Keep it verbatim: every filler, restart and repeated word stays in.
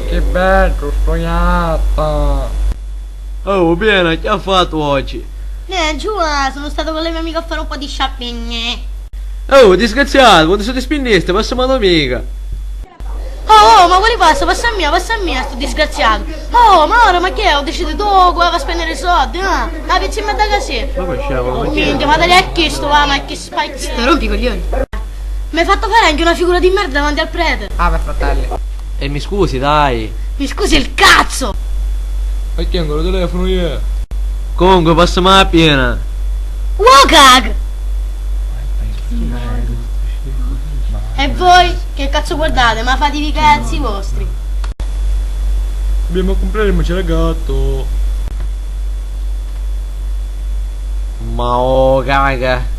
Chi beddu stu jattu! Oh, Piena, chi ha fattu oggi? Nenti, ah, sono stato con le mie amiche a fare un po' di shopping. Oh, disgraziatu, quantu soldi spinnisti? Passami a to amica. Oh, oh, ma quali passa? Passa a mia, passa a mia, stu disgraziatu. Oh, ma ora, ma che è? Ho deciso tu come va a spendere i soldi, ah? Ah, pezzi da casì. Ma che scemo, ma che... Minchia, ma dai a chistu, va, ma che spazio. Rompi i coglioni. Mi hai fatto fare anche una figura di merda davanti al prete. Ah, per fratelli. E mi scusi, dai. Mi scusi il cazzo! E tengo il telefono io. Comunque, passami a Piena. Wokag! E voi che cazzo guardate? Ma fatevi i cazzi vostri. Dobbiamo comprare il maceragatto. Ma oh, caga.